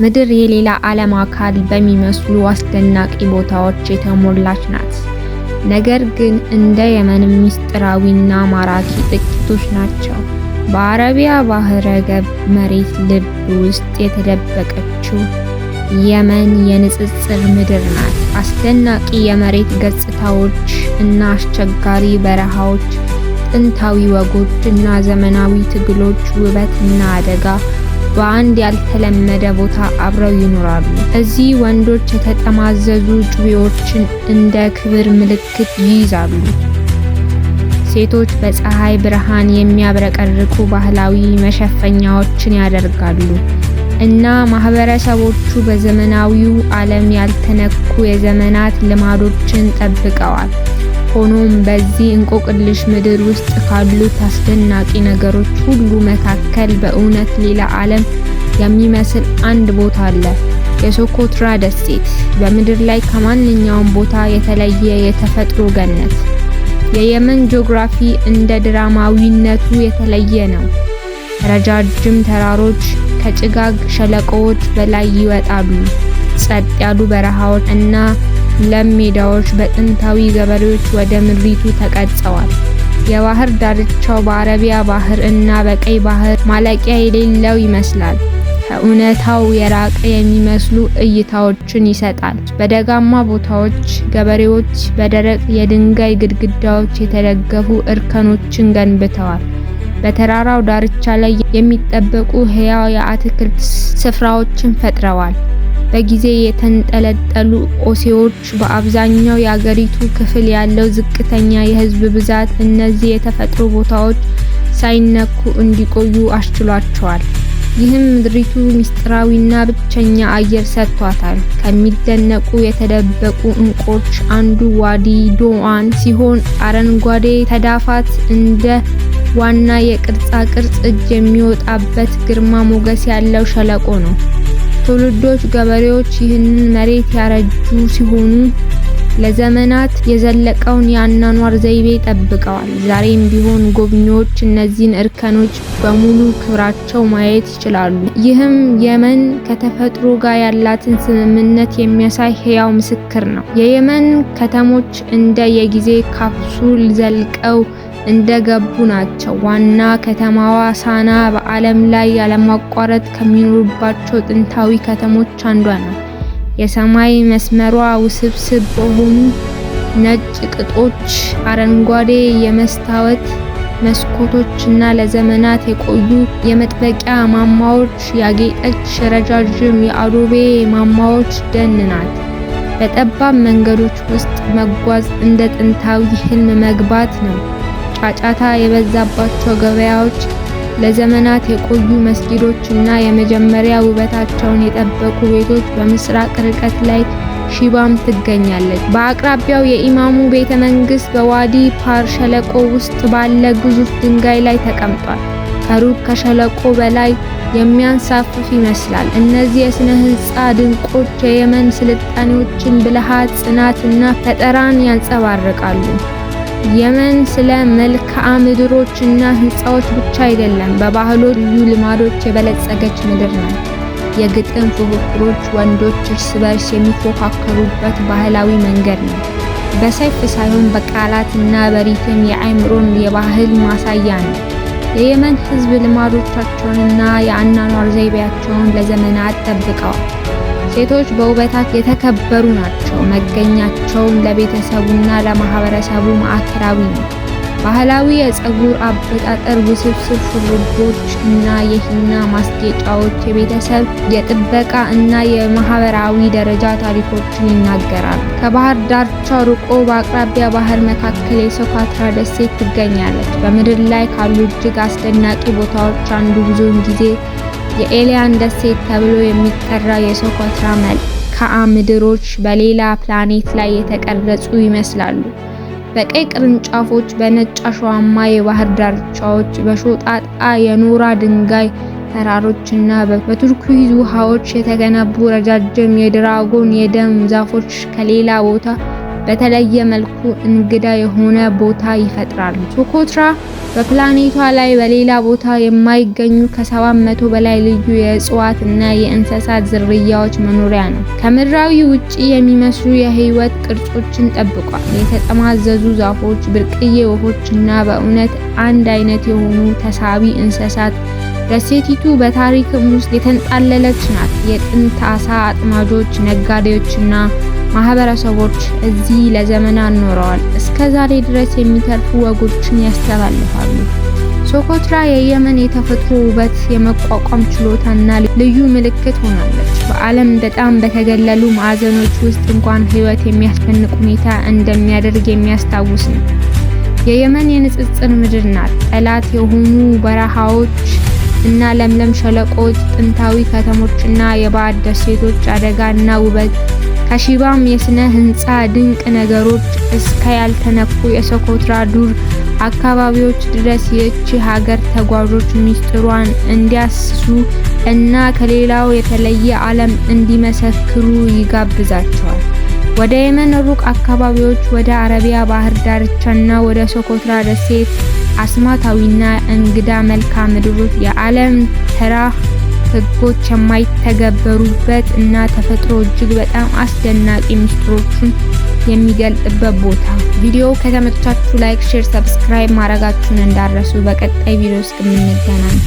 ምድር የሌላ ዓለም አካል በሚመስሉ አስደናቂ ቦታዎች የተሞላች ናት። ነገር ግን እንደ የመን ምስጢራዊና ማራኪ ጥቂቶች ናቸው። በአረቢያ ባህረ ገብ መሬት ልብ ውስጥ የተደበቀችው የመን የንጽጽር ምድር ናት። አስደናቂ የመሬት ገጽታዎች እና አስቸጋሪ በረሃዎች፣ ጥንታዊ ወጎች እና ዘመናዊ ትግሎች፣ ውበት እና አደጋ በአንድ ያልተለመደ ቦታ አብረው ይኖራሉ። እዚህ ወንዶች የተጠማዘዙ ጩቤዎችን እንደ ክብር ምልክት ይይዛሉ። ሴቶች በፀሐይ ብርሃን የሚያብረቀርቁ ባህላዊ መሸፈኛዎችን ያደርጋሉ። እና ማህበረሰቦቹ በዘመናዊው ዓለም ያልተነኩ የዘመናት ልማዶችን ጠብቀዋል። ሆኖም በዚህ እንቆቅልሽ ምድር ውስጥ ካሉት አስደናቂ ነገሮች ሁሉ መካከል በእውነት ሌላ ዓለም የሚመስል አንድ ቦታ አለ። የሶኮትራ ደሴት፣ በምድር ላይ ከማንኛውም ቦታ የተለየ የተፈጥሮ ገነት። የየመን ጂኦግራፊ እንደ ድራማዊነቱ የተለየ ነው። ረጃጅም ተራሮች ከጭጋግ ሸለቆዎች በላይ ይወጣሉ። ጸጥ ያሉ በረሃዎች እና ለም ሜዳዎች በጥንታዊ ገበሬዎች ወደ ምድሪቱ ተቀርጸዋል። የባህር ዳርቻው በአረቢያ ባህር እና በቀይ ባህር ማለቂያ የሌለው ይመስላል። ከእውነታው የራቀ የሚመስሉ እይታዎችን ይሰጣል። በደጋማ ቦታዎች ገበሬዎች በደረቅ የድንጋይ ግድግዳዎች የተደገፉ እርከኖችን ገንብተዋል። በተራራው ዳርቻ ላይ የሚጠበቁ ሕያው የአትክልት ስፍራዎችን ፈጥረዋል። በጊዜ የተንጠለጠሉ ኦሴዎች፣ በአብዛኛው የአገሪቱ ክፍል ያለው ዝቅተኛ የሕዝብ ብዛት እነዚህ የተፈጥሮ ቦታዎች ሳይነኩ እንዲቆዩ አስችሏቸዋል። ይህም ምድሪቱ ምስጢራዊና ብቸኛ አየር ሰጥቷታል። ከሚደነቁ የተደበቁ ዕንቁዎች አንዱ ዋዲ ዶአን ሲሆን፣ አረንጓዴ ተዳፋት እንደ ዋና የቅርጻ ቅርጽ እጅ የሚወጣበት ግርማ ሞገስ ያለው ሸለቆ ነው። ትውልዶች ገበሬዎች ይህንን መሬት ያረጁ ሲሆኑ፣ ለዘመናት የዘለቀውን የአኗኗር ዘይቤ ጠብቀዋል። ዛሬም ቢሆን ጎብኚዎች እነዚህን እርከኖች በሙሉ ክብራቸው ማየት ይችላሉ። ይህም የመን ከተፈጥሮ ጋር ያላትን ስምምነት የሚያሳይ ሕያው ምስክር ነው። የየመን ከተሞች እንደ የጊዜ ካፕሱል ዘልቀው እንደገቡ ናቸው። ዋና ከተማዋ ሳና በዓለም ላይ ያለማቋረጥ ከሚኖሩባቸው ጥንታዊ ከተሞች አንዷ ናት። የሰማይ መስመሯ ውስብስብ በሆኑ ነጭ ቅጦች፣ አረንጓዴ የመስታወት መስኮቶች እና ለዘመናት የቆዩ የመጥበቂያ ማማዎች ያጌጠች ረጃጅም የአዶቤ ማማዎች ደን ናት። በጠባብ መንገዶች ውስጥ መጓዝ እንደ ጥንታዊ ሕልም መግባት ነው። ጫጫታ የበዛባቸው ገበያዎች፣ ለዘመናት የቆዩ መስጊዶች እና የመጀመሪያ ውበታቸውን የጠበቁ ቤቶች በምስራቅ ርቀት ላይ ሺባም ትገኛለች። በአቅራቢያው የኢማሙ ቤተ መንግስት በዋዲ ፓር ሸለቆ ውስጥ ባለ ግዙፍ ድንጋይ ላይ ተቀምጧል። ከሩቅ ከሸለቆ በላይ የሚያንሳፍፍ ይመስላል። እነዚህ የሥነ ሕንፃ ድንቆች የየመን ስልጣኔዎችን ብልሃት፣ ጽናት እና ፈጠራን ያንጸባርቃሉ። የመን ስለ መልክዓ ምድሮች እና ሕንፃዎች ብቻ አይደለም፣ በባህሎች ልዩ ልማዶች የበለጸገች ምድር ናት። የግጥም ፉክክሮች ወንዶች እርስ በርስ የሚፎካከሩበት ባህላዊ መንገድ ነው። በሰይፍ ሳይሆን በቃላት እና በሪትም የአእምሮን የባህል ማሳያ ነው። የየመን ሕዝብ ልማዶቻቸውንና የአኗኗር ዘይቤያቸውን ለዘመናት ጠብቀዋል። ሴቶች በውበታቸው የተከበሩ ናቸው። መገኛቸውም ለቤተሰቡና ለማህበረሰቡ ማዕከላዊ ነው። ባህላዊ የፀጉር አበጣጠር፣ ውስብስብ ሹሩቦች እና የሂና ማስጌጫዎች የቤተሰብ፣ የጥበቃ እና የማህበራዊ ደረጃ ታሪኮችን ይናገራሉ። ከባህር ዳርቻው ርቆ በአቅራቢያ ባህር መካከል የሶኮትራ ደሴት ትገኛለች። በምድር ላይ ካሉ እጅግ አስደናቂ ቦታዎች አንዱ ብዙውን ጊዜ የኤሊያን ደሴት ተብሎ የሚጠራው የሶኮትራ መልክዓ ምድሮች በሌላ ፕላኔት ላይ የተቀረጹ ይመስላሉ። በቀይ ቅርንጫፎች፣ በነጭ አሸዋማ የባህር ዳርቻዎች፣ በሾጣጣ የኖራ ድንጋይ ተራሮች እና በቱርኩይዝ ውሃዎች የተገነቡ ረጃጅም የድራጎን የደም ዛፎች ከሌላ ቦታ በተለየ መልኩ እንግዳ የሆነ ቦታ ይፈጥራሉ። ሶኮትራ በፕላኔቷ ላይ በሌላ ቦታ የማይገኙ ከ700 በላይ ልዩ የእጽዋት እና የእንስሳት ዝርያዎች መኖሪያ ነው። ከምድራዊ ውጪ የሚመስሉ የህይወት ቅርጾችን ጠብቋል። የተጠማዘዙ ዛፎች፣ ብርቅዬ ወፎች እና በእውነት አንድ አይነት የሆኑ ተሳቢ እንስሳት። ደሴቲቱ በታሪክም ውስጥ የተንጣለለች ናት። የጥንት አሳ አጥማጆች፣ ነጋዴዎችና ማህበረሰቦች እዚህ ለዘመናት ኖረዋል። እስከ ዛሬ ድረስ የሚተርፉ ወጎችን ያስተላልፋሉ። ሶኮትራ የየመን የተፈጥሮ ውበት፣ የመቋቋም ችሎታና ልዩ ምልክት ሆናለች። በዓለም በጣም በተገለሉ ማዕዘኖች ውስጥ እንኳን ህይወት የሚያስደንቅ ሁኔታ እንደሚያደርግ የሚያስታውስ ነው። የየመን የንጽጽር ምድር ናት። ጠላት የሆኑ በረሃዎች እና ለምለም ሸለቆዎች፣ ጥንታዊ ከተሞችና የባዕድ ደሴቶች አደጋ እና ውበት፣ ከሺባም የስነ ህንጻ ድንቅ ነገሮች እስከ ያልተነኩ የሶኮትራ ዱር አካባቢዎች ድረስ ይህች ሀገር ተጓዦች ሚስጥሯን እንዲያስሱ እና ከሌላው የተለየ ዓለም እንዲመሰክሩ ይጋብዛቸዋል። ወደ የመን ሩቅ አካባቢዎች፣ ወደ አረቢያ ባህር ዳርቻና ወደ ሶኮትራ ደሴት አስማታዊና እንግዳ መልክዓ ምድሮች፣ የዓለም ተራ ህጎች የማይተገበሩበት እና ተፈጥሮ እጅግ በጣም አስደናቂ ምስጢሮቹን የሚገልጥበት ቦታ። ቪዲዮው ከተመቻችሁ like፣ share፣ subscribe ማድረጋችሁን እንዳትረሱ። በቀጣይ ቪዲዮ እስከምንገናኝ።